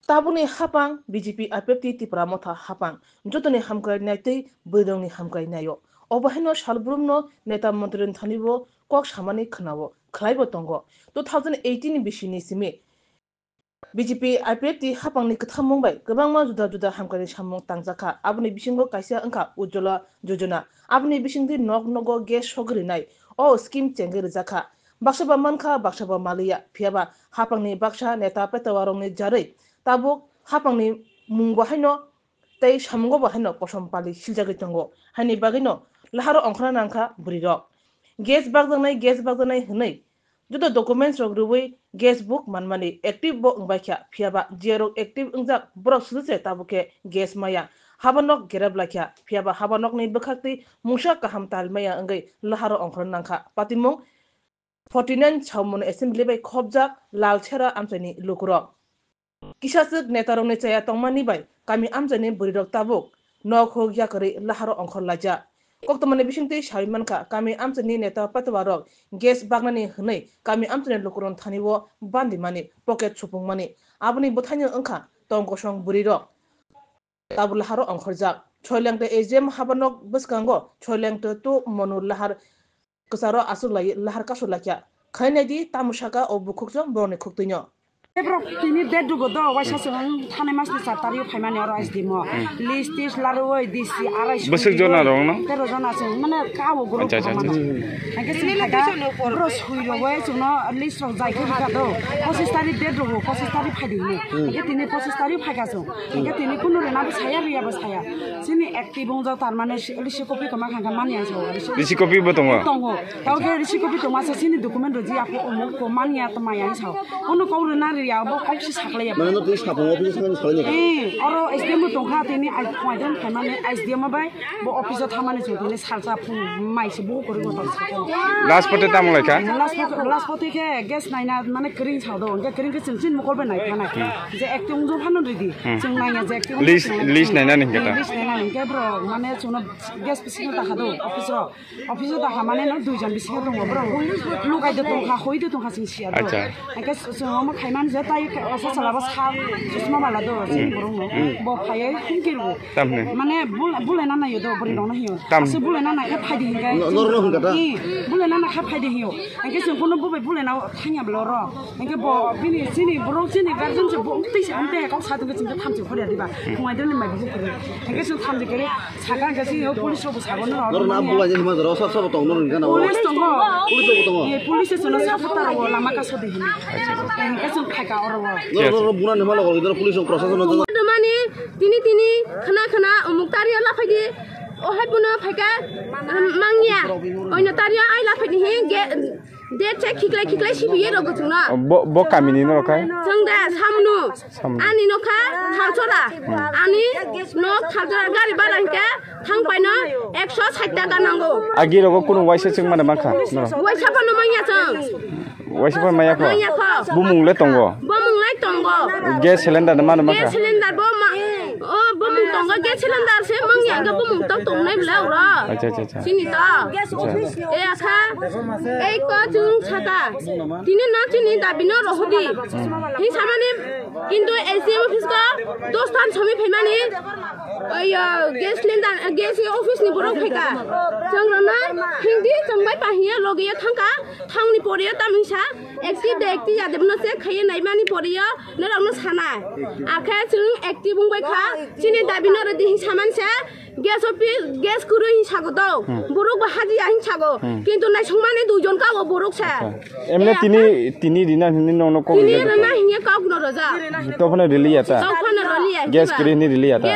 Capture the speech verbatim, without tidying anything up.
Tabukni hapang B J P I P F T Tipra Motha hapang jotoni hamkrai nai tei bwrwirokni hamkrai naio. Obo haino salbrumno neta montrirokni thanibo kok samani khwnao, khlaibo tongo. Two thousand eighteen ni bisini simi B J P I P F T hapangni kwthamung bai kwbangma juda juda hamkrai samung tangjakha. Aboni bisingo kaisa wngkha Ujjwala Yojana. Aboni bisingtwi nok nogo gas sogwi rwnai. O scheme chengwi rwjakha. Baksa ba mankha, baksa ba maliya. Phiyaba hapangni baksa neta petawarokni jarwi tabuk hapangni mungbo haino tei samungo bo haino kosom pali siljagwi tongo. Haini bagwino laharo ongkhorna nangkha bwrwirok. Gas bakjaknai, gas bakjaknai hwnwi joto documents rok rwui gas book manmani active bo wngbaikha, phiyaba jerok active wngjak borok suduse tabukhe gas maya, habanok gerep laikha, phiyaba habanokni bwkhaktwi mungsa kaham tal maya wngwi laharo ongkhorna nangkha. Patimung forty nine Saumon Assembly bai khopjak Lalsera amchaini lukurok. Kisaswk netarokni chaya tongmani bai kami amchaini bwrwirok tabuk nok huk yakarwi laharo ongkhor laijak. Koktwmani bisingtwi sawi mankha, kami amchaini neta petawarok gas baknani hwnwi kami amchaini lukurokni thani-o bandimani, pocket supungmani. Aboni bwthaino wngkha tong kosong bwrwirok. Tabuk laharo ongkhorjak. Soileng tei S D M habanok bwskango Soileng tei tu Monu lahar kwcharo aswk lai lahar kasuk laikha. Khainai di tamo saka o bukhukchung borokni khuktwino. Borok tini date dugo do, waisa chwng thanai masni char tario phaimani oro S D M o. List tis laroi D C arai. Bwswk jona rok no? Tero jona chwng mane kabo group. Acha, acha, acha. Hake chwng khaga bro sui rogoi chwngno list rok jai khe bika do. Pochis tarik date dugo, pochis tarik phaidi ni. Hake tini pochis tarik phaika chwng. Hake tini kunu rena bo saya, riya bo saya. Chini active wngjak tar mane si-, risi copy kwma kha kha mani ang sao. Risi copy bo tongo? Tongo. Tao khe risi copy tongma se chini document rwji ako omuk ko mani ya tma yang sao. Ono kok rwna rwya bo kok si saklai ya. Mane no twi sapung office sakni salai ni. Eh, oro S D M bo tongkha tini ai point khaimani S D M bai bo office o thamani chwng tini salsa phung mai se bo kori go. Last pote tamo lai kha? Last pote, last pote khe gas naina mane kring sao do. Hwnkhe kring khe chwng chini mokol bai nai kha nai. Je active wngjak phano ridi. Hmm. Chwng naiya je active wngjak list, phano list naina ni hwnkhe ta? List naina ni hwnkhe bro mane chwngno gas bisingo ta kha do office o. Office o ta kha mane no duijon bisingo tongo bro. Lukai de tongkha, hoi de tongkha chwng siya do. Acha. Hwnkhe chwng omo khaimani je tai asa chala bo sa chosma bala do chini borok no. Hmm. Bo phaiya humki rwo. Tamni? Mane bul-, bulai nana yo do bwrwi rok no hiyo. Tam. Ase bulai nana khe phaidi hinga. No, no, no, hinga ta? Ih, bulai nana khe phaidi hiyo. Hwnkhe chwng kono bo bai bulai na thangya bwla oro. Hwnkhe bo bini chini borok chini guardian se bo twi se amte kok sa tongkhe chwng thamchi khorya diba. Phungai doni mai bo khorya. Hwnkhe chwng thamchi khe saka hwnkhe chini police rok bo sabo no. Noro na bulai ni hima jora sab sab tong noro hinga na. Police tongo. Police rok tongo. Ye police se chwngno sa thata ro lama ka sodi hini. Hwnkhe chwng phaika oro. Noro noro buna ni hima logo noro police rok prosason no. Mani tini tini khna khna umuk tario laphaidi. O hai bono phaika, um, mangya. Oino tario ai laphaidi hi ge, date se khiklai khiklai sibiye rogo chwngno. Bo, bo kamini no khai? Chwng da Samnu. Samnu. Ani no kha Thalchora. Hmm. Ani no Thalchora gari bala hwnkhe thang paino ekso sait taka nango. Agi rogo kunu waisa chwng mane mankha. Waisa phano mangya chwng. Waisa phano maya kho? Maya kho. Bumung le tongo? Bumung lai tongo. Gas cylinder de mano maka? Gas cylinder bo ma-, o bumung tongo, gas cylinder se mangya hwnkhe bumung to tongnai bwla oro. Acha, acha, acha. Chini to. Acha. E akha, ei ko chwng saka. Tini no chini dabi no rohodi. Hmm. Hi samani kintu S D M office ko dos tan somi phaimani. Oyo, gas cylinder, gas office ni borok phaika. Chwng rana hindi chwng bai pahiya logiya thangka. Thangni poriyo tamisa active de active ya de bono check khaiye naimani poriyo norokno sana. Akhe chwng active wngbai kha, chini dabi norok di hinsa manse, gas office, gas kwrwi hinsa go do. Hmm. Borok bo hajiya hinsa go. Hmm. Kintu naisingmani duijon ka o borok sa. Acha. Emne tini, tini rina hini nongno kok tini rina hini kok no roja. Tophano riliya ta? Tophano riliya. Gas kwrwi hini riliya ta?